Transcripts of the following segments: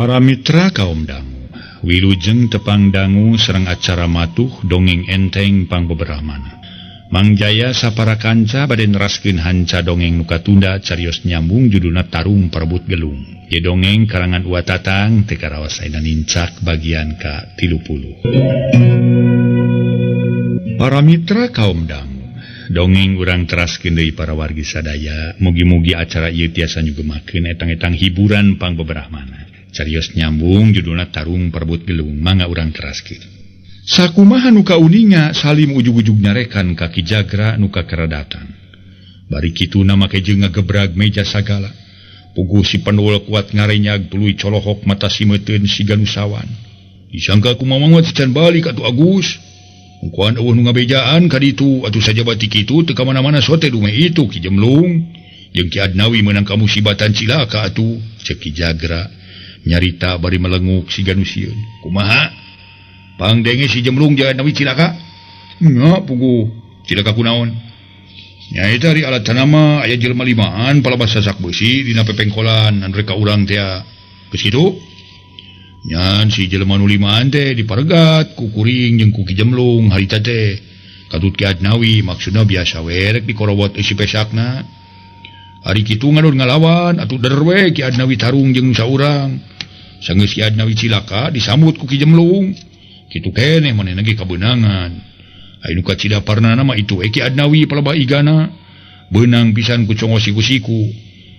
Para mitra kaum dangu, wilujeng tepang dangu sareng acara matuh dongeng enteng pangbeberahmana. Mang Jaya sapara kanca bade neraskeun hanca dongeng nu katunda carios nyambung judulna Tarung Parebut Gelung. Ieu dongeng karangan Uwa Tatang teu karaos ayeuna nincak bagian ka 30. Para mitra kaum dangu, dongeng urang teraskeun deui para wargi sadaya, mugi-mugi acara ieu tiasa nyugemakeun etang-etang hiburan pangbeberahmana. Carios nyambung judulna Tarung Parebut Gelung, mangga urang teraskeun. Sakumaha nu kauninga Salim ujug-ujug nyarekan ka Ki Jagra nu kakara datang. Bari kituna make jeung ngagebrag meja sagala. Puguh si pendul kuat ngarenyag tuluy colohok mata simeuteun siga nu sawan. Disangka ku Mamang mah can balik atuh Agus. Ungkuan eueuh nu ngabejaan ka ditu atuh sajabati kitu teu ka mana-mana sote dume itu Ki Jemlung jeung Ki Adnawi meunang kamusibatan cilaka atuh ceuk Ki Jagra. Nyarita bari melenguk siga nu sieun. Kumaha? Pangdenge si Jemlung jeung Adnawi cilaka? Nya puguh cilaka kunaon? Nyaeta ari alat tanama aya jelema limaan palebah sasak beusi dina pepengkolan anu rek ka urang teh. Geus kitu? Nyan si jelema nu limaan teh diparegat ku kuring jeung ku Ki Jemlung harita teh. Katut Ki Adnawi maksudna biasa we rek dikorowot eusi pesakna. Ari kitu ngadon ngalawan atuh der we Ki Adnawi tarung jeung saurang. Sanggeus Ki Adnawi cilaka disambut ku Ki Jemlung. Kitu keneh manehna ge kabeunangan. Aya nu kacida parnana mah itu we Ki Adnawi palebah igana. Beunang pisan ku congo siku-siku.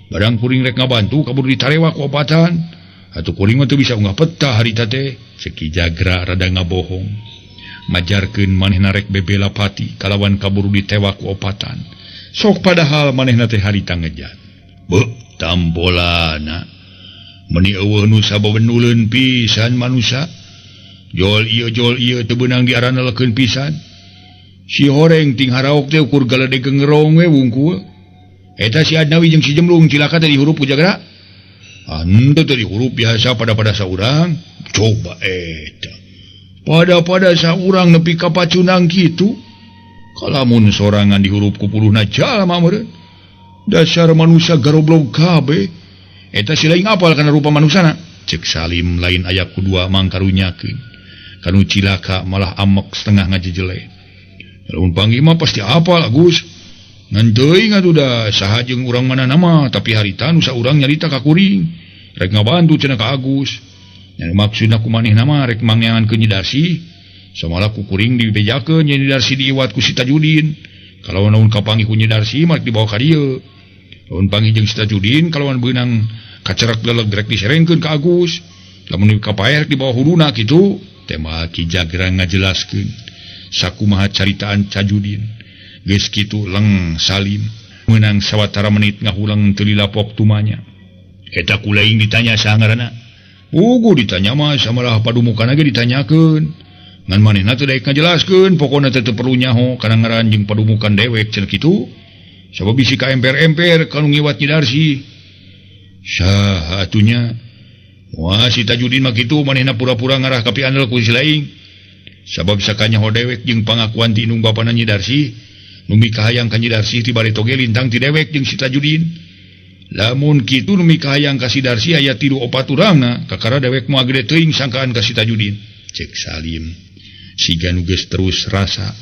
Barang kuring rek ngabantu kabur ditarewa ku opatan. Atuh kuring mah teu bisa unggah peta harita teh. Ceuk Ki Jagra rada ngabohong. Ngajarkeun manehna rek bebela pati kalawan kaburu ditewak ku opatan. Sok padahal manehna teh harita ngejat. Beuh tambolana. Meni eueuh nu sababenuleun pisan manusa. Jol ieu teu beunang diaranelekeun pisan. Si horeng ting haraok teh ukur galede gengerong we wungkul. Eta si Adnawi jeung si Jemlung cilaka teh dihurup ku Jagra. Henteu teh dihurup biasa pada-pada saurang. Coba eta. Pada-pada saurang nepi ka pacunang kitu. Kalamun sorangan dihurup ku puluhna jalma meureun. Dasar manusia garoblog kabeh. Eta si lain apal kana rupa manusana. Ceuk Salim lain aya kudua mangkarunyakeun. Kanu cilaka malah amek setengah ngajejele. Lamun panggih mah pasti apal Agus. Ngan teuing atuh da saha jeung urang mana nama tapi harita nu saurang nyarita ka kuring. Rek ngabantu cenah ka Agus. Nya maksudna ku manehna mah rek mangneangankeun Nyi Darsih. Samalah ku kuring dibejakeun Nyi Darsih diiwat ku si Tajudin. Kalawan lamun kapanggih ku Nyi Darsih mah dibawa ka dieu. Lamun panggih jeung si Tajudin kalawan beunang kacerak leleg rek diserengkeun ka Agus. Lamun kapaeh rek dibawa huruna kitu. Tema Ki Jagra ngajelaskeun sakumaha caritaan Tajudin. Geus kitu leng Salim meunang sawatara menit ngahulang teu dilapok tumanya. Eta ku laing ditanya saha ngaranna? Puguh ditanya mah samalah padumukana ge ditanyakeun. Ngan manehna teu daek ngajelaskeun, pokona teh teu perlu nyaho kana ngaran jeung padumukan dewek cenah kitu. Sabab bisi ka emper-emper kanu ngiwat Nyi Darsih. Saha atunya? Wah si Tajudin mah kitu manehna pura-pura ngarah ka piandel ku si laing. Sabab sakanyaho dewek jeung pangakuan ti indung bapana Nyi Darsih, nu mikahayang ka Nyi Darsih ti bareto ge lintang ti dewek jeung si Tajudin. Lamun kitu nu mikahayang ka si Darsih aya 3 opat urangna, kakara dewek moal gede teuing sangkaan ka si Tajudin. Ceuk Salim. Siga nu geus terus rasa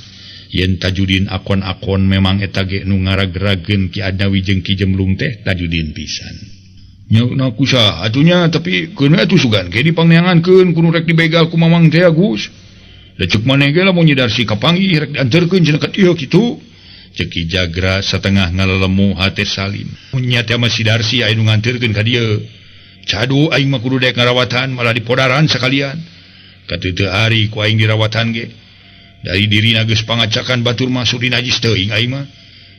yen Tajudin akon-akon memang eta ge nu ngaragrageun Ki Adnawi jeung Ki Jemlung teh Tajudin pisan. Nya ku saha atunya tapi keun atuh sugan ge dipangneangankeun ku nu rek dibegal ku Mamang teh Agus. Da ceuk maneh ge lamun Nyi Darsih kapanggih rek dianterkeun cenah ka dieu kitu. Ceuk Ki Jagra satengah ngalelemu hate Salim. Nya teh mah si Darsih aya nu nganterkeun ka dieu. Cadu aing mah kudu daek ngarawatan malah dipodaran sakalian. Katuh teu ari ku aing dirawatan ge. Dari dirina geus pangacakan batur masuk di najis teuing aing mah.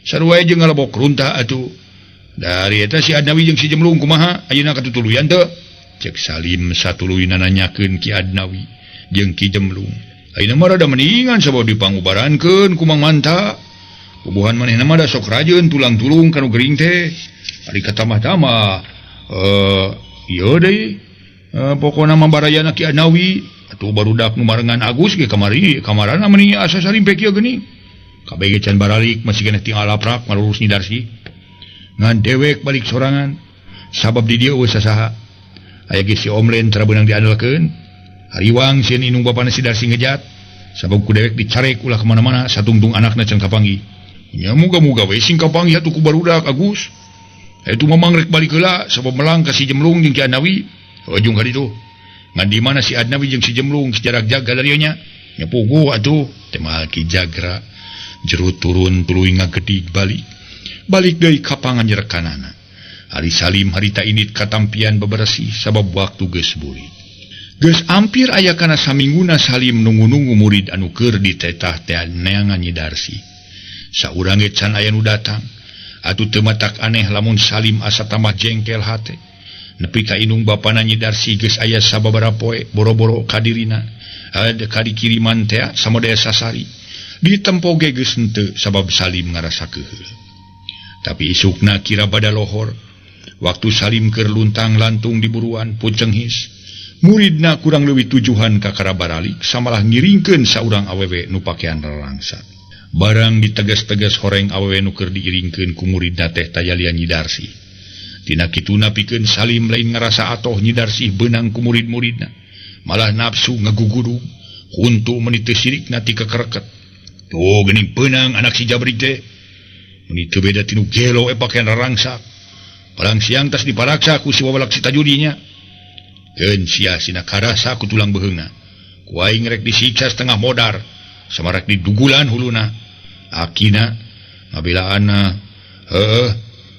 Sarua jeung ngalebok runtah atuh. Dari eta si Adnawi jeung si Jemlung kumaha ayeuna katutuluyan teu? Ceuk Salim satuluyna nanyakeun Ki Adnawi jeung Ki Jemlung. Ayeuna mah rada mendingan sabab dipangubarankeun ku Mang Manta. Puguhan manehna mah da sok rajeun tulang-tulung kanu gering teh. Ari katamah-tamah ieu deui pokona mah barayana Ki Adnawi atuh barudak nu barengan Agus ge kamari kamarana meni asa sarimpe kieu geuning. Kabeh ge can baralik masih keneh tinggal laprak ngalurus Nyi Darsih. Ngan dewek balik sorangan sabab di dieu eueuh sasaha. Aya ge si Omlen tara beunang diandalkeun. Hariwang sieun indung bapana si Darsi ngejat. Sabab ku dewek dicarek ulah kemana-mana satungtung anakna can kapanggih. Nya muga-muga we sing kapanggih atuh ku barudak Agus. Itu mamang rek balik heula sabab melang ka si Jemlung jeung Ki Adnawi. Ujung ka ditu. Ngan di mana si Adnawi jeung si Jemlung sejarak jaga dari nya. Nya puguh atuh teh mah Ki Jagra. Jero turun tuluy ngagedig balik. Balik deui ka panganjerekanana. Ari Salim harita indit katampian bebersih sabab waktu geus burit. Geus ampir aya kana samingguna Salim nunggu-nunggu murid anu keur ditetah teh neangan Nyi Darsi. Saurang ge can aya nu datang. Atuh teu matak aneh lamun Salim asa tambah jengkel hate. Nepi ka indung bapana Nyi Darsi geus aya sababaraha poe boro-boro ka dirina. Ka dikiriman teh samodaya sasari. Ditempo ge geus henteu sabab Salim ngarasa keuheul. Tapi isukna kira bada lohor. Waktu Salim keur luntang-lantung di buruan pucenghis. Muridna kurang leuwih tujuhan ka karabaralik samalah ngiringkeun saurang awewe nu pakean rarangsa. Barang ditegas-tegas horeng awewe nu keur diiringkeun ku muridna teh tayalian Nyi Darsi. Tina kituna pikeun Salim lain ngarasa atoh Nyi Darsi beunang ku murid-muridna. Malah nafsu ngagugudug, huntu meuni teu sirikna ti kekereket. Tuh geuning beunang anak si Jabrik teh. Meuni teu beda tinu gelo pakean rarangsa. Palang siang tas diparaksa ku si wawalak si tajudinya. Keun sia sina karasa ku tulang beheungna. Ku aing rek disiksa setengah modar, samarak didugulan huluna. Akina ngabelaanna, heueuh,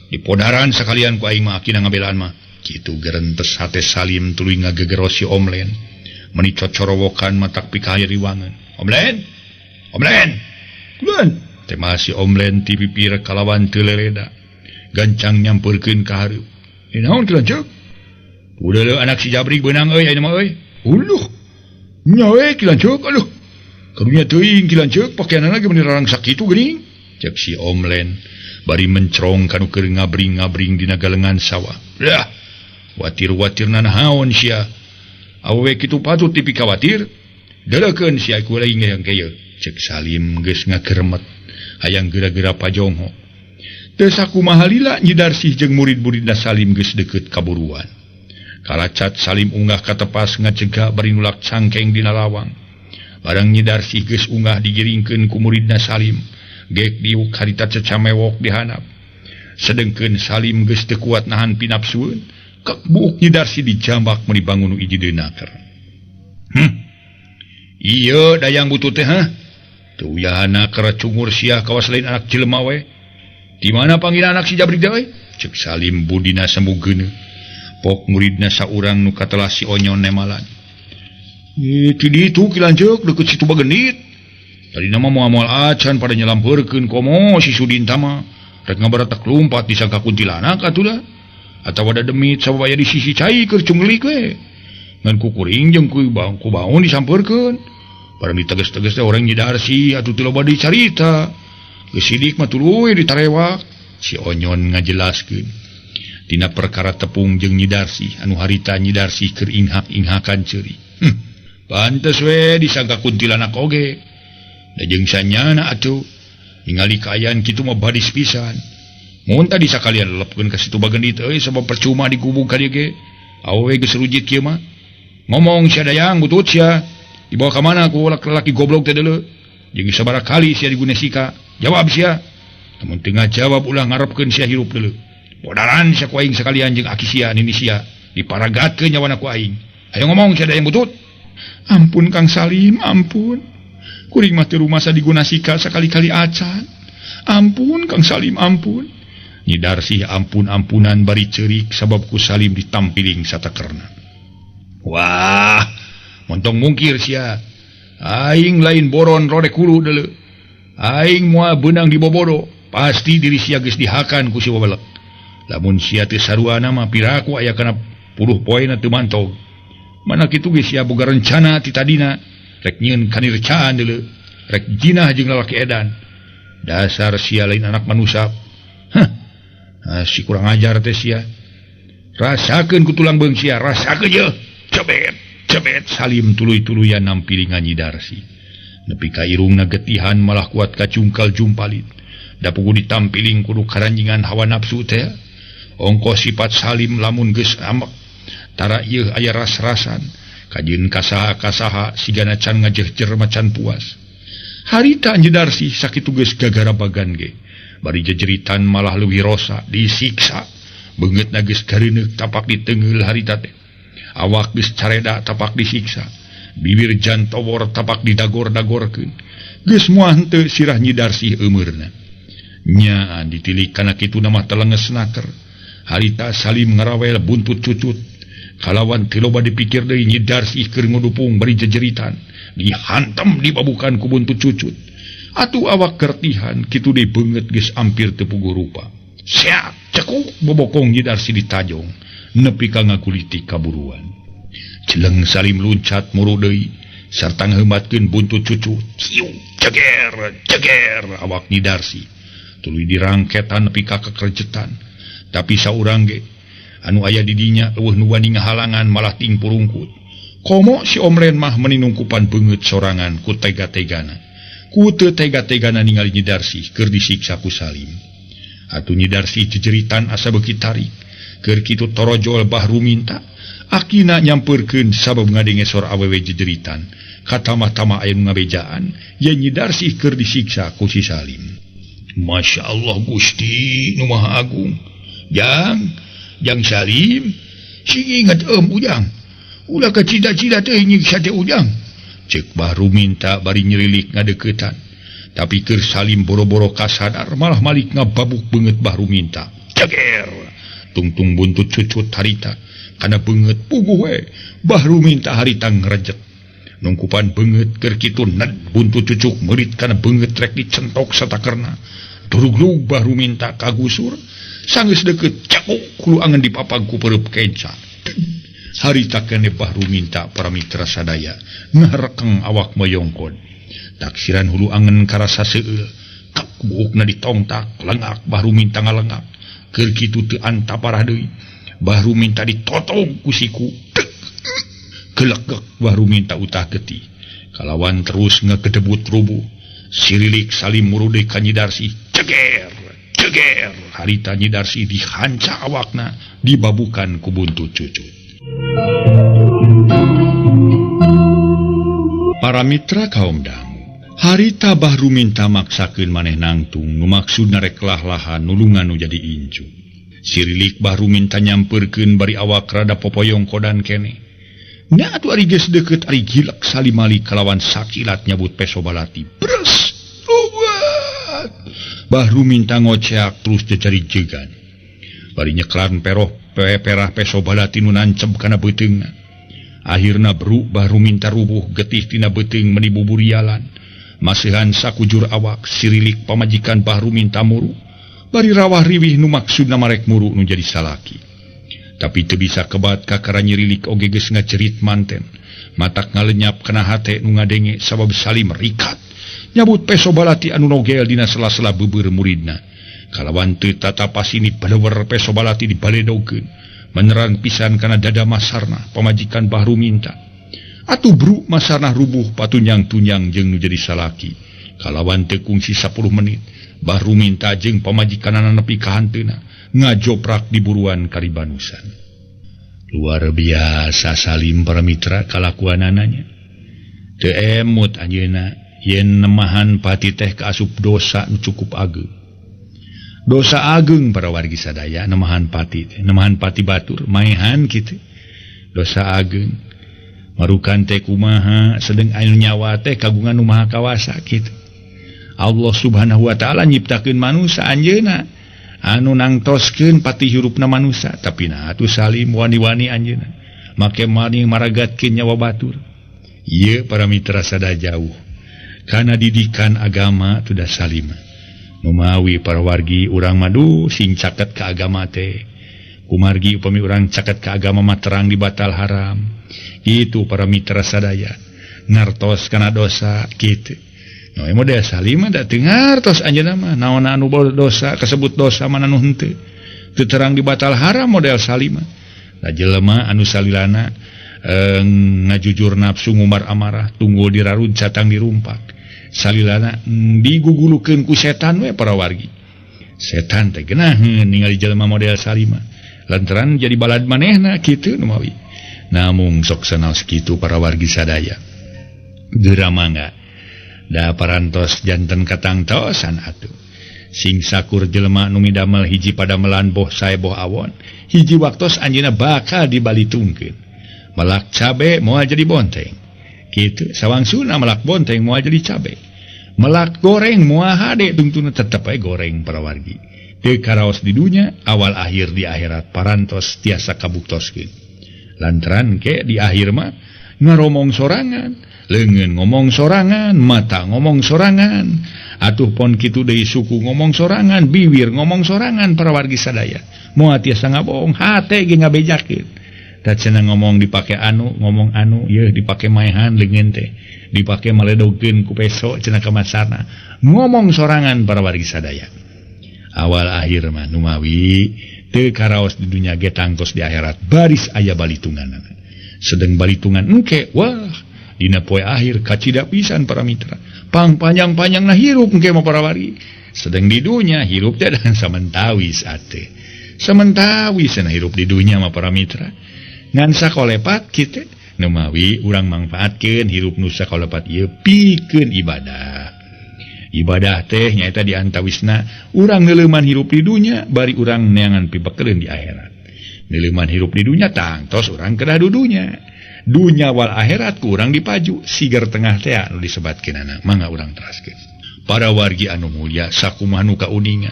dipodaran sakalian ku aing mah akina ngabelaan mah. Kitu gerentes hate Salim tuluy ngagegero si Omlen. Meuni cocorowokan matak pikahariwangeun. Omlen! Omlen! Omlen! Teh mah si Omlen ti pipir kalawan teu leleda. Gancang nyampeurkeun ka hareup. Naon teh lanceuk? Udah anak si Jabrik beunang euy ayeuna mah euy. Uluh. Nya we ki lanceuk aduh. Karunya teuing ki lanceuk pakeanana ge meuni rarangsak kitu geuning. Cek si Omlen bari mencrong kanu keur ngabring-ngabring dina galengan sawah. Lah, watir-watirna naon sia? Awewe kitu patut dipikawatir. Deleukeun sia ku lain yang kieu. Cek Salim geus ngageremet hayang geura-geura pajongho. Teu sakumaha lila Nyi Darsih jeung murid-muridna Salim geus deukeut ka buruan. Kalacat Salim unggah katepas ngacegah bari nulak cangkeng dina lawang. Barang Nyi Darsih geus unggah digiringkeun ku muridna Salim, gek diuk harita cecamewok di handap. Sedengkeun Salim geus teu kuat nahan pinapsueun, kekbuuk Nyi Darsih dijambak meuni bangun nu hiji deui naker. Ieu dayang butut teh hah? Teu uyahana keracungur sia kawas lain anak jelema we. Di mana panggilan anak si Jabrik teh euy? Cek Salim budina semu geuneuh. Pok muridna saurang nu katelah si Onyon nemalan. Ti ditu ki lanceuk deukeut situ Bagendit. Tadina mah moal-moal acan pada nyelampeurkeun komo si Sudin tama. Rek ngabaratak lumpat disangka kuntilanak atuh da. Atawa da demit sabab aya di sisi cai keur cunglik we. Ngan kukuring jeung ku ku baun disampeurkeun. Barang diteges-teges teh orang Nyi Darsi atuh teu loba dicarita. Geus sidik mah tuluy ditarewak. Si Onyon ngajelaskeun. Dina perkara tepung jeung Nyi Darsih anu harita Nyi Darsih keur inghak-inghakan ceuri. Pantes we disangka kuntilanak oge. Da jeung sanyana atuh ningali kaayaan kitu mah badis pisan. Mun tadi sakalian lelepkeun ka situ Bagendit euy sabab percuma digubug ka dieu ge. Awewe geus rujit kieu mah. Ngomong sia dayang butut sia. Dibawa ka mana ku laki goblok teh deuleu. Jeung sabaraha kali sia digunesika. Jawab sia. Lamun teu ngajawab ulah ngarepkeun sia hirup deuleu. Bodaran sia ku aing sakalian jeung aki sia nini sia diparagatkeun nyawana ku aing. Ayo ngomong sia dayang butut. Ampun Kang Salim, ampun. Kuring mah teu rumasa digunasika sakali-kali acan. Ampun Kang Salim, ampun. Nyi Darsih ampun-ampunan bari ceurik sabab ku Salim ditampiling satakerna. Wah, montong mungkir sia. Aing lain boron rodek hulu deuleu. Aing moal beunang dibobodo. Pasti diri sia geus dihakan ku si wawelek. Lamun sia teu saruana mah piraku aya kana puluh poena teu mantog. Mana kitu ge sia boga rencana ti tadina rek nyieun kanircaan deuleu, rek jinah jeung lalaki edan. Dasar sia lain anak manusia. Hah. Ah, si kurang ajar teh sia. Rasakeun ku tulang beung sia, rasakeun ye. Cebet, cebet Salim tuluy-tuluyan nampilingan Nyi Darsi. Nepi ka irungna getihan malah kuat kacungkal jumpalit. Da pugu ditampiling kudu karanjingan hawa nafsu teh. Ongko sifat Salim lamun geus ambek Tara ieu aya ras-rasan. Kajieun kasaha-kasaha sigana can ngajehjer macan puas. Harita Nyi Darsih sakitu geus gagarabagan ge. Bari jejeritan malah leuwih rosa disiksa. Beungeutna geus gareuneuk tapak diteungeul harita teh. Awak geus careda tapak disiksa. Bibir jantowor tapak didagor-dagorkeun. Geus moal henteu sirah Nyi Darsih eumeurna. Nyaan ditilik kana kitu mah telenges naker. Harita Salim ngarawel buntut cucut. Kalawan teu loba dipikir deui Nyi Darsih keur ngudupung bari jejeritan. Dihantam dibabukan ku buntut cucut. Atuh awak gertihan kitu deui beungeut geus ampir teu puguh rupa. Siap cekuk bobokong Nyi Darsih ditajong nepi ka ngakulitik kaburuan. Celeng Salim luncat muru deui sarta ngaheumatkeun buntut cucut. Ciu ceger ceger awak Nyi Darsih. Tuluy dirangketan nepi ka kekerjetan. Tapi saurang ge anu aya di dinya eueuh nu wani ngahalangan malah ting purungkut. Komo si Omren mah meninungkupan beungeut sorangan ku tega-tegana. Ku teu tega-tegana ningali Nyi Darsih keur disiksa ku Salim. Atuh Nyi Darsih jejeritan asa beuki tarik. Keur kitu torojol Bahru minta. Akina nyampeurkeun sabab ngadenge sora awewe jejeritan. Katamah-tamah aya nu ngabejaan yen Nyi Darsih keur disiksa ku si Salim. Masya Allah Gusti nu Maha Agung. Jang, Jang Salim, sing inget ujang. Ulah kacida-cida teh nyiksa teh ujang. Cek Bahru minta bari nyerilik ngadeukeutan. Tapi keur Salim boro-boro kasadar malah malik ngababuk beungeut Bahru minta. Ceger. Tungtung buntut cucut harita kana beungeut puguh we. Bahru minta harita ngrejet. Nungkupan beungeut keur kitu ned buntut cucuk meurit kana beungeut rek dicentok satakerna. Duruglug Bahru minta kagusur. Sanggeus deukeut cekuk hulu angen dipapag ku peureub kenca. Harita kene Bahru minta para mitra sadaya ngarekeng awak moyongkon. Taksiran hulu angen karasa seueul. Kak buukna ditongtak lengak Bahru minta ngalengak. Keur kitu teu antaparah deui. Bahru minta ditotong ku siku. Kelegek Bahru minta utah getih. Kalawan terus ngegedebut rubuh. Sirilik Salim murude ka Nyi Darsih. Ceger, ceger. Harita Nyi Darsih dihanca awakna dibabukan ku buntut cucut. Para mitra kaum dangu, harita Bahru minta maksakeun maneh nangtung nu maksudna rek lah-lahan nulungan nu jadi incu. Sirilik Bahru minta nyampeurkeun bari awak rada popoyong kodan kene. Nya atuh ari geus deukeut ari gilek salimali kalawan sakilat nyabut peso balati. Bres! Luwat! Bahru minta ngoceak terus jejari jegan. Bari nyeklan peroh perah peso balati nu nancep kana beuteungna. Akhirna bru Bahru minta rubuh getih tina beuteung meni buburialan. Masihan sakujur awak sirilik pamajikan Bahru minta muru. Bari rawah riwih nu maksudna marek muru nu jadi salaki. Tapi teu bisa kebat kakara nyirilik oge geus ngajerit manten. Matak ngalenyap kana hate nu ngadenge sabab Salim rikat. Nyabut peso balati anu nogel dina sela-sela beubeur muridna. Kalawan teu tatapasini balewer peso balati dibaledogeun. Menerang pisan kana dada Masarnah pamajikan Bahru minta. Atuh bru Masarnah rubuh patunyang-tunyang jeung nu jadi salaki. Kalawan teu kungsi 10 menit Bahru minta jeung pamajikanana nepi ka hanteuna ngajoprak di buruan karibanusan. Luar biasa Salim para mitra kalakuanananya. Teu emut anjeunna yen nemahan pati teh kaasup dosa nu cukup ageung. Dosa ageung para wargi sadaya nemahan pati teh, nemahan pati batur maehan kitu. Dosa ageung. Marukan teh kumaha sedeng anu nyawa teh kagungan nu maha kawasa kitu. Allah Subhanahu wa taala nyiptakeun manusa anjeunna anu nangtoskeun pati hirupna manusa, tapi nah atuh Salim wani-wani anjeunna make mani maragatkeun nyawa batur. Ieu para mitra sada jauh kana didikan agama tudah Salim. Numawi para wargi urang madu sing caket ka agama teh. Kumargi upami urang caket ka agama mah terang dibatal haram. Itu para mitra sadaya ngartos kana dosa kitu. No model Salim da teu ngartos anjeunna mah naon anu dosa kasebut dosa mana nu henteu. Teu terang dibatal haram model Salim. Da jelema anu salilana ngajujur nafsu ngumbar amarah tunggul dirarud catang dirumpak. Salilana digugulukeun ku setan we para wargi. Setan teh geunaheun ningali jelema model Salima. Lantaran jadi balad manehna kitu numawi. Namung sok sanaos kitu para wargi sadaya. Geura mangga da parantos janten katangtosan atuh. Sing sakur jelema nu midamel hiji padamelan boh sae boh awon, hiji waktos anjeunna bakal dibalitungkeun. Melak cabe moal jadi bonteng. Kitu sawangsuna melak bonteng moal jadi cabe. Melak goreng moal hade tungtuna tetep we goreng para wargi. Teu karaos di dunya awal akhir di akhirat parantos tiasa kabuktoskeun. Lantaran ke di akhir mah ngaromong sorangan, leungeun ngomong sorangan, mata ngomong sorangan, atuh pon kitu deui suku ngomong sorangan, biwir ngomong sorangan para wargi sadaya. Moal tiasa ngabohong, hate ge ngabejakeun. Tah cenah ngomong dipake anu, ngomong anu, yeuh dipake maehan leungeun teh, dipake maledogkeun ku peso cenah ka masana. Ngomong sorangan para wargi sadaya. Awal akhir mah numawi teu karaos di dunya ge tangtos di akhirat baris aya balitunganana. Sedeng balitungan engke wah dina poe akhir kacida pisan para mitra. Pang panjang-panjangna hirup engke mah para wargi. Sedeng di dunya hirup teh dan samentawis ate. Samentawis cenah hirup di dunya mah para mitra. Ngan sakolepat kitu numawi urang mangfaatkeun hirup nu sakolepat ieu pikeun ibadah. Ibadah teh nyaeta di antawisna urang neuleuman hirup di dunya bari urang neangan pibekeleun di akhirat. Neuleuman hirup di dunya tangtos urang kedah dudunya. Dunya wal akhirat ku urang dipaju siger tengah teh anu disebatkeunana mangga urang teraskeun. Para wargi anu mulya sakumaha nu kauninga.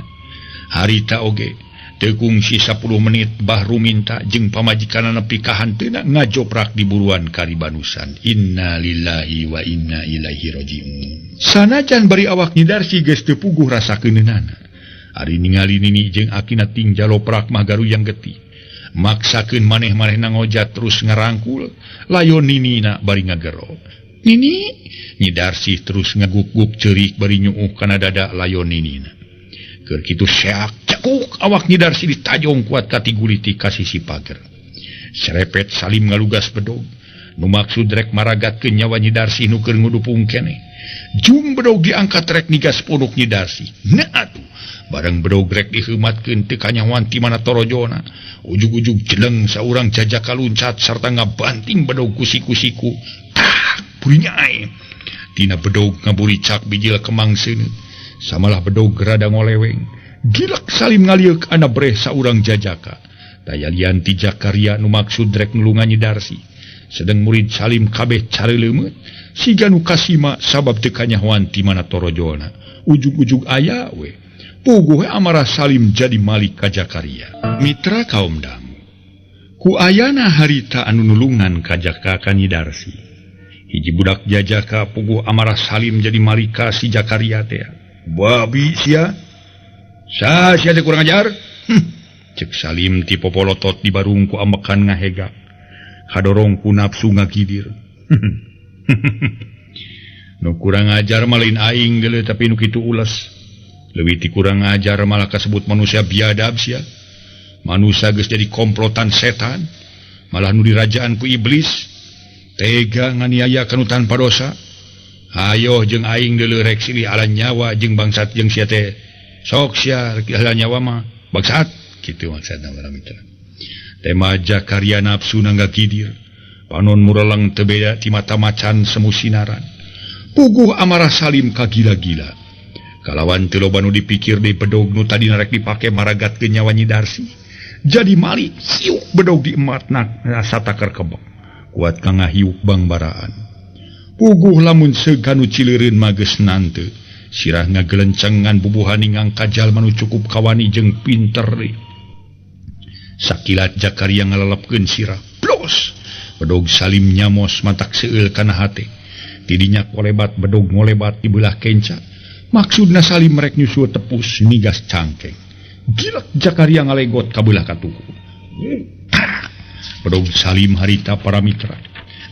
Harita oge teu kungsi 10 menit Bahru minta jeung pamajikanna nepi ka hanteuna ngajoprak di buruan karibanusan. Innalillahi wa inna ilaihi rajiun. Sanajan bari awak Nyi Darsi geus teu puguh rasa keuneunana. Ari ningali nini jeung akina ting jaloprak mah garuyang getih. Maksakeun maneh-manehna ngojat terus ngarangkul, layon ninina bari ngagero. Nini, Nyi Darsi terus ngaguk-guk ceurik bari nyuuh kana dada layon ninina. Keur kitu seak cekuk awak Nyi Darsi ditajong kuat katiguliti ka sisi pager. Serepet Salim ngalugas bedog, nu maksud rek maragatkeun nyawa Nyi Darsi nu keur ngudupung keneh. Jung bedog diangkat rek nigas punduk Nyi Darsi. Nah atuh, bareng bedog rek diheumatkeun teu kanyahoan ti mana torojona. Ujug-ujug jeleng saurang jajaka luncat sarta ngabanting bedog ku siku-siku. Tah, burinyai. Tina bedog ngaburicak bijil kemang seuneu. Samalah bedog rada ngoleweng. Gilak Salim ngalieuk ana breh saurang jajaka. Taya lian ti Jakaria nu maksud rek nulungan Nyi Darsi. Sedeng murid Salim kabeh careuleumeuh. Siga nu kasima sabab teu kanyahoan ti mana torojona. Ujug-ujug aya we. Puguh amarah Salim jadi malik ka Jakaria. Mitra kaum dangu. Ku ayana harita anu nulungan ka Jaka ka Nyi Darsi. Hiji budak jajaka puguh amarah Salim jadi malika si Jakaria teh. Babi sia. Sa sia teh kurang ajar. Cek Salim ti popolotot di barung ku ambekan ngahega. Kadorong ku nafsu ngagidir. Nu kurang ajar mah lain aing geuleuh tapi nu kitu ules. Leuwih ti kurang ajar malah kasebut manusia biadab sia. Manusia geus jadi komplotan setan, malah nu dirajaan ku iblis. Tega nganiaya kanu tanpa dosa. Ayo jeung aing deuleu rek silih ala nyawa jeung bangsat jeung sia teh. Sok sia rek ala nyawa mah bangsat kitu maksudna para mitra. Tema Jakaria nafsu nanggagidir. Panon mureleng teu beda ti mata macan semu sinaran. Puguh amarah Salim kagila-gila. Kalawan teu loba nu dipikir deui bedog nu tadi rek dipake maragatkeun nyawa Nyi Darsi. Jadi malik siuk bedog di ematna rasa takar kebek. Kuat ka ngahiuk bangbaraan. Puguh lamun seug nu cileureun mah geus nante. Sirah ngagelencengan bubuhani ngangka jalma nu cukup kawani jeung pinter deui. Sakilat Jakaria ngalelepkeun sirah. Blos! Bedog Salim nyamos matak seueul kana hate. Tidinya kolebat bedog ngolebat di belah kenca. Maksudna Salim rek nyusul tepus nigas cangkeng. Gilak Jakaria ngalegot ka belah katuhu. Bedog Salim harita para mitra.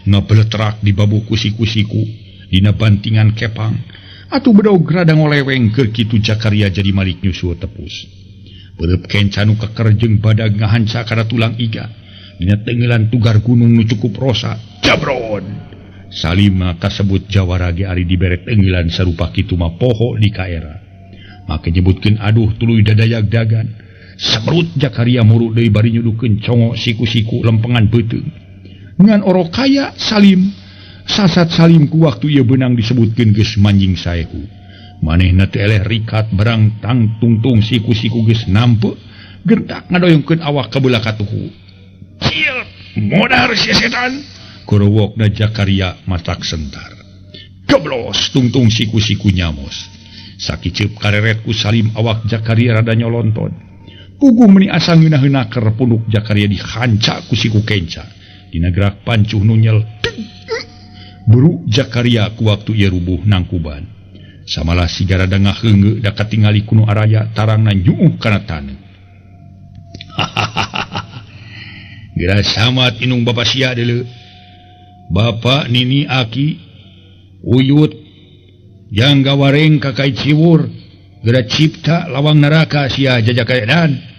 Ngabeletrak di babu kusiku-siku dina bantingan kepang. Atuh bedog rada ngoleweng keur kitu Jakaria jadi malik nyusul tepus. Beureub kenca nu keker jeung badag ngahanca kana tulang iga. Dina teunggeulan tugar gunung nu cukup rosa. Jabron. Salima kasebut jawara ge ari dibere teungeulan sarupa kitu mah poho di kaera. Make nyebutkeun aduh tuluy dadayag dagan. Semerut Jakaria muru deui bari nyudukeun congo siku-siku lempengan beuteung. Ngan orok kaya Salim sasat Salim ku waktu ieu beunang disebutkeun geus manjing saehu. Manehna teu eleh rikat barang tang tungtung siku-siku geus nampe gentak ngadoyongkeun awak ka belah katuhu. Cil, modar si setan. Korowokna Jakaria matak sentar. Geblos tungtung siku-siku nyamos. Sakiceup kareret ku Salim awak Jakaria rada nyolonton. Puguh meuni asa ngeunah-heunah keur punduk Jakaria dihanca ku siku kenca. Dina gerak pancuh nu nyel. Buru Jakaria ku waktu ieu rubuh nangkuban. Samalah siga rada ngaheungeu da katingali ku nu araya tarangna nyuuh kana taneuh. Geura samat inung bapa sia deuleu. Bapa nini aki uyut yang gawareng kakai ciwur geura cipta lawang neraka sia jajakaedan.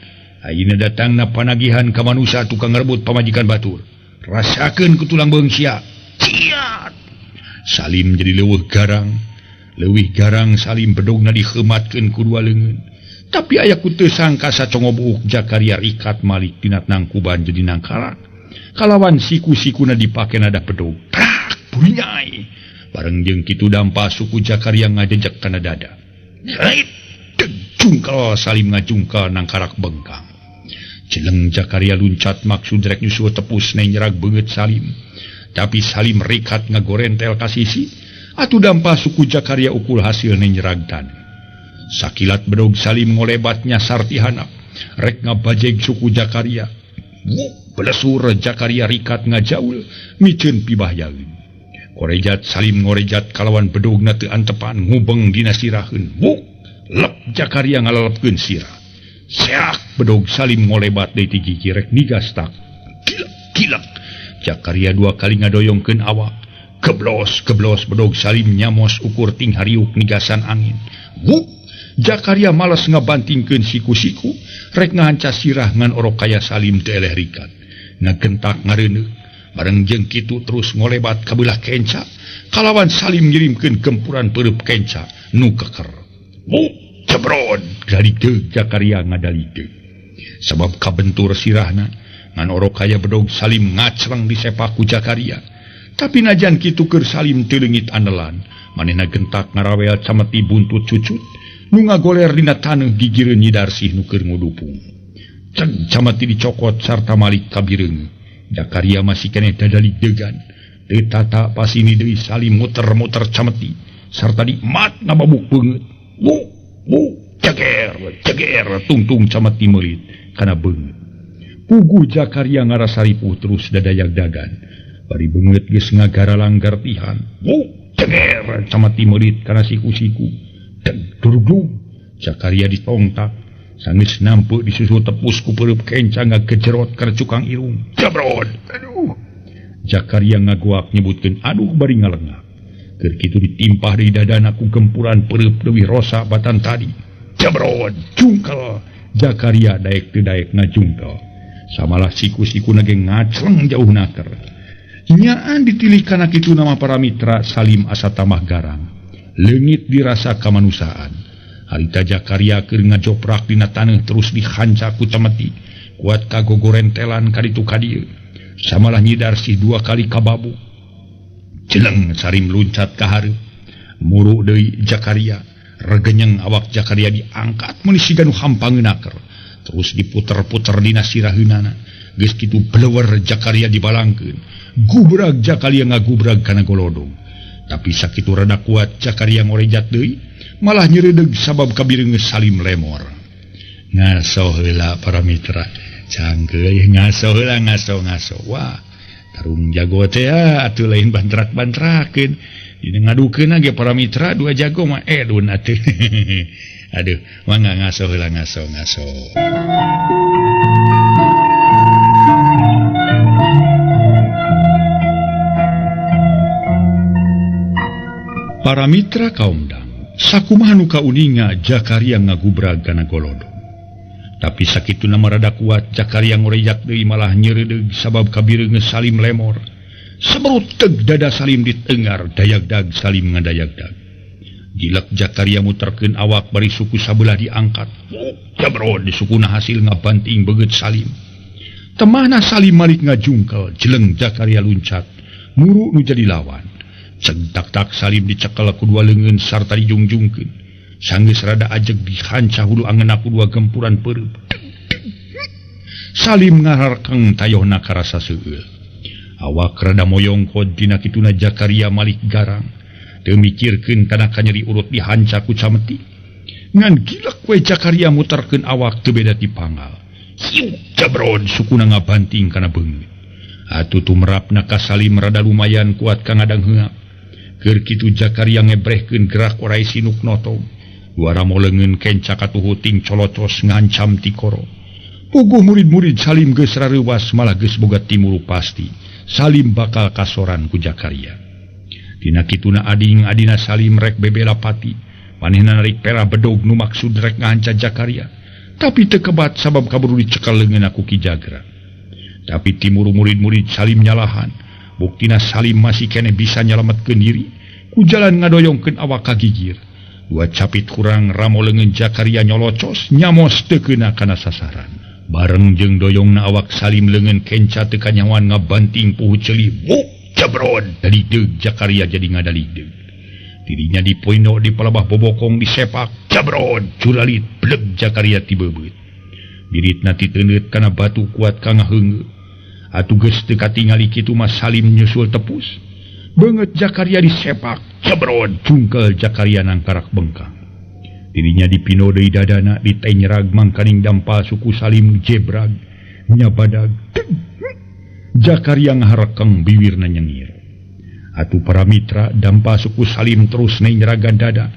Ayeuna datangna panagihan ka manusa tukang ngerebut pamajikan batur. Rasakeun ku tulang beung sia. Ciat. Salim jadi leuweuh garang. Leuwih garang Salim bedogna diheumatkeun ku dua leungeun. Tapi aya ku teu sangka sacongobuuk Jakaria rikat malik tina nangkuban jadi nangkarak. Kalawan siku-sikuna dipake nada bedog. Prak bunyai. Bareng jeung kitu dampa suku Jakaria ngajejek kana dada. Rait jungkal Salim ngajungkal nangkarak bengkang. Jeleng Jakaria luncat maksud rek nyusul tepus nyerag beungeut Salim. Tapi Salim rikat ngagorentel ka sisi, atuh dampa suku Jakaria ukul hasil nyerag taneuh. Sakilat bedog Salim ngolebat nyasar ti handap, rek ngabajeg suku Jakaria. Wuk belesur Jakaria rikat ngajaul miceun pibahyaeun. Korejat Salim ngorejat kalawan bedogna teu antepan ngubeng dina siraheun. Wuk lep Jakaria ngalelepkeun sirah. Seak bedog Salim ngolebat deui ti gigi rek nigastak. Kilek kilek Jakaria dua kali ngadoyongkeun awak. Geblos geblos bedog Salim nyamos ukur ting hariuk nigasan angin. Wuk Jakaria malas ngabantingkeun siku-siku rek ngahanca sirah ngan orok kaya Salim teu eleh rikat. Ngagentak ngareuneuh. Bareng jeung kitu terus ngolebat ka beulah kenca kalawan Salim ngirimkeun gempuran peureub kenca nu keker. Wuk jebrod galiteug Jakaria ngadaliteug. Sabab kabentur sirahna ngan orok kaya bedog Salim ngacleng disepak ku Jakaria. Tapi najan kitu keur Salim teu leungit andelan, manehna gentak ngarawel cameti buntut cucut nu ngagoler dina taneuh gigireun Nyidarsih nu keur ngudupung. Ceg cameti dicokot sarta malik ka bireungeut. Jakaria masih keneh dadalidegan. Teu tata pasini deui Salim muter-muter cameti sarta dimat ngababuk beungeut. Wuk wuk ceger ceger tungtung cameti meulit kana beungeut. Puguh Jakaria ngarasa ripuh terus dadayag-dagan. Bari beungeut geus ngagaralang gartihan. Wuk ceger cameti meulit kana siku-siku. Deg durudug Jakaria ditongtak. Sanggeus nampe disusul tepus ku peureub kenca ngagejerot kana cukang irung. Jebrod. Aduh. Jakaria ngagoak nyebutkeun aduh bari ngalengah. Keur kitu ditimpah deui dadana ku gempuran peureub leuwih rosa batan tadi. Jebrod jungkel. Jakaria daek teu daek ngajungkel. Samalah siku-sikuna ge ngacleng jauh naker. Nyaan ditilih kana kitu nama para mitra Salim asa tamah garang. Leungit dirasa kamanusiaan. Harita Jakaria keur ngajoprak dina taneuh terus dihanca ku cameti. Kuat kagogorentelan ka ditu ka dieu. Samalah Nyidarsih dua kali kababu. Jeleng Salim luncat ka hareup. Muru deui Jakaria. Regenyeng awak Jakaria diangkat meuni siga nu hampangeun naker. Terus diputer-puter dina siraheunana. Geus kitu bleuwer Jakaria dibalangkeun. Gubrag Jakaria ngagubrag kana golodong. Tapi sakitu rada kuat Jakaria ngorejat deui, malah nyereudeg sabab kabireungeut Salim lemor. Ngaso heula para mitra. Cangkeuy ngaso heula ngaso-ngaso. Wah, tarung jago teh atuh lain bantrak-bantrakeun. Dina ngadukeun ge para mitra dua jago mah edun atuh. Aduh, mangga ngaso heula ngaso-ngaso. Para mitra kaum dang, sakumaha nu kauninga Jakaria ngagubrag kana golodong. Tapi sakituna mah rada kuat Jakaria ngorejak deui malah nyeureudeg sabab kabireungeut Salim lemor. Seberut teg dada Salim ditengar dayagdag Salim ngadayagdag. Gilek Jakaria muterkeun awak bari suku sabelah diangkat. Jabrod di sukuna hasil ngabanting beungeut Salim. Temahna Salim Malik ngajungkel jeleng Jakaria luncat muru nu jadi lawan. Ceg tak-tak Salim dicekel ku dua leungeun sarta dijungjungkeun. Sanggeus rada ajeg dihanca hulu angeunna ku dua gempuran peureub. Salim ngaharkeng tayohna karasa seueul. Awak rada moyongkod dina kituna Jakaria Malik garang. Teu mikirkeun kana kanyeri urut dihanca ku cameti. Ngan gilek we Jakaria muterkeun awak teu beda ti pangal. Hiu jabron sukuna ngabanting kana beungeut. Atuh tumrapna ka Salim rada lumayan kuat ka ngadang heungap. Keur kitu Jakaria ngebrehkeun gerak orai sinuk notog. Dua ramo leungeun kenca katuhu ting colocos ngancam tikoro. Puguh murid-murid Salim geus rareuwas malah geus boga timuru pasti. Salim bakal kasoran ku Jakaria. Dina kituna ading-adina Salim rek bebela pati. Manehna narik pera bedog nu maksud rek ngahanca Jakaria. Tapi teu kebat sabab kaburu dicekal leungeunna ku Ki Jagra. Tapi timuru murid-murid Salim nyalahan. Buktina Salim masih keneh bisa nyalametkeun diri. Ku jalan ngadoyongkeun awak ka gigir. Dua capit kurang ramo leungeun Jakaria nyolocos nyamos teu keuna kana sasaran. Bareng jeung doyongna awak Salim leungeun kenca teu kanyahoan ngabanting puhu ceuli. Buk jabron dalideug Jakaria jadi ngadalideug. Dirinya dipoino di palabah bobokong disepak jabron culalit bleg Jakaria ti beubeut. Biritna titeundeut kana batu kuat ka ngaheungeu. Atuh geus teu katingali kitu mah Salim nyusul tepus. Beungeut Jakaria disepak jabron jungkel Jakaria nangkarak bengkang. Dirinya dipino deui dadana ditenyerag mangkaning dampal suku Salim jebrag nyabadag. Jakaria ngaharekeng biwirna nyengir. Atuh para mitra dampal suku Salim terus nenyeragan dada.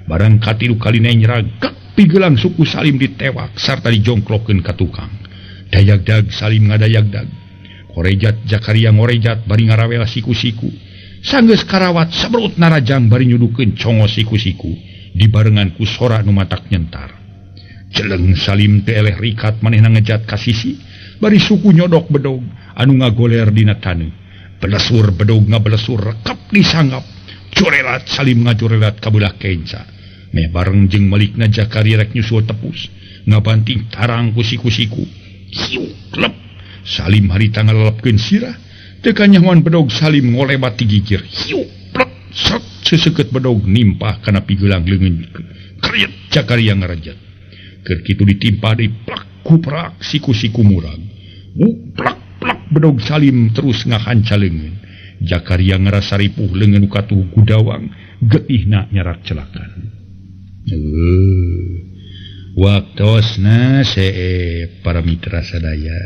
Barang katilu kali nenyerag gek pigelang suku Salim ditewak sarta dijongklokeun ka tukang. Dayagdag Salim ngadayagdag. Korejat Jakaria ngorejat bari ngarawel siku-siku. Sanggeus karawat sabrut narajang bari nyudukeun congo siku-siku dibarengan ku sora nu matak nyentar. Jeleng Salim teu eleh rikat manehna ngejat ka sisi bari suku nyodok bedog anu ngagoler dina taneuh. Belesur bedog ngabelesur rekep disanggap. Jorelat Salim ngajorelat ka beulah kenca. Meh bareng jeung malikna Jakaria rek nyusul tepus ngabanting tarang ku siku-siku. Hiu klep Salim harita ngalelepkeun sirah teu kanyahoan bedog Salim ngolebat ti gigir. Hiu plek set seseukeut bedog nimpah kana pigelang leungeun. Kriet Jakaria ngarejat. Keur kitu ditimpa deui plak kuprak siku-siku murag. Plak plak bedog Salim terus ngahanca leungeun. Jakaria ngarasa ripuh leungeun nu katuhu gudawang getihna nyarak celakan. Waktosna seep para mitra sadaya.